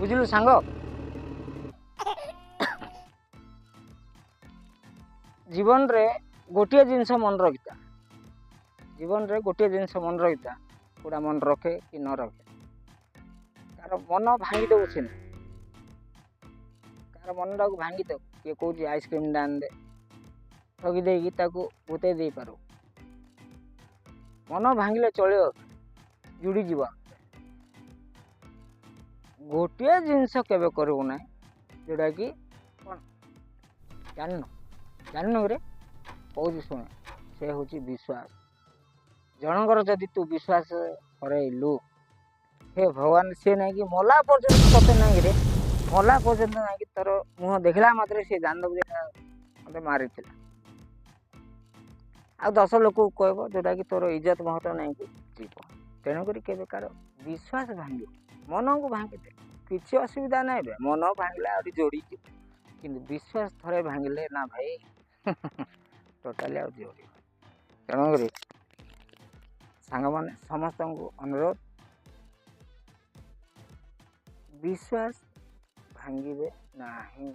ବୁଝିଲୁ ସାଙ୍ଗ? ଜୀବନରେ ଗୋଟିଏ ଜିନିଷ ମନେ ରଖିଥା, ଜୀବନରେ ଗୋଟିଏ ଜିନିଷ ମନେ ରଖିଥା, କେଉଁଟା ମନେ ରଖେ କି ନ ରଖେ, କାହାର ମନ ଭାଙ୍ଗି ଦେବୁ ସିନା, କାହାର ମନଟାକୁ ଭାଙ୍ଗିଦେବୁ। କିଏ କହୁଛି ଆଇସ୍କ୍ରିମ୍ଟା ଆଣିଦେ, ଠକି ଦେଇକି ତାକୁ ଭୂତେଇ ଦେଇପାରୁ। ମନ ଭାଙ୍ଗିଲେ ଚଳିବ, ଜୁଡ଼ିଯିବ। ଗୋଟିଏ ଜିନିଷ କେବେ କରିବୁ ନାହିଁ, ଯେଉଁଟାକି କ'ଣ ଜାଣିନୁ? ଜାଣିନୁ ରେ, କହୁଛି ଶୁଣେ, ସେ ହେଉଛି ବିଶ୍ୱାସ। ଜଣଙ୍କର ଯଦି ତୁ ବିଶ୍ୱାସ ହରେଇଲୁ, ହେ ଭଗବାନ, ସିଏ ନାଇଁକି ମଲା ପର୍ଯ୍ୟନ୍ତ ତତେ ନାଇଁକି ରେ, ମଲା ପର୍ଯ୍ୟନ୍ତ ନାଇଁକି ତୋର ମୁହଁ ଦେଖିଲା ମାତ୍ରେ ସିଏ ଜାଣିଦେବୁ ଯେ ମୋତେ ମାରିଥିଲା। ଆଉ 10 ଲୋକକୁ କହିବ, ଯେଉଁଟାକି ତୋର ଇଜ୍ଜତ ମହତ ନାଇଁକି ଯିବ। ତେଣୁକରି କେବେ କାହାର ବିଶ୍ୱାସ ଭାଙ୍ଗିବ, ମନକୁ ଭାଙ୍ଗିଦେ, କିଛି ଅସୁବିଧା ନାହିଁ ବେ, ମନ ଭାଙ୍ଗିଲେ ଆହୁରି ଯୋଡ଼ିଯିବ। କିନ୍ତୁ ବିଶ୍ୱାସ ଥରେ ଭାଙ୍ଗିଲେ ନା ଭାଇ, ଟୋଟାଲି ଆଉ ଯୋଡ଼ିବ। ତେଣୁକରି ସାଙ୍ଗମାନେ ସମସ୍ତଙ୍କୁ ଅନୁରୋଧ, ବିଶ୍ୱାସ ଭାଙ୍ଗିବେ ନାହିଁ।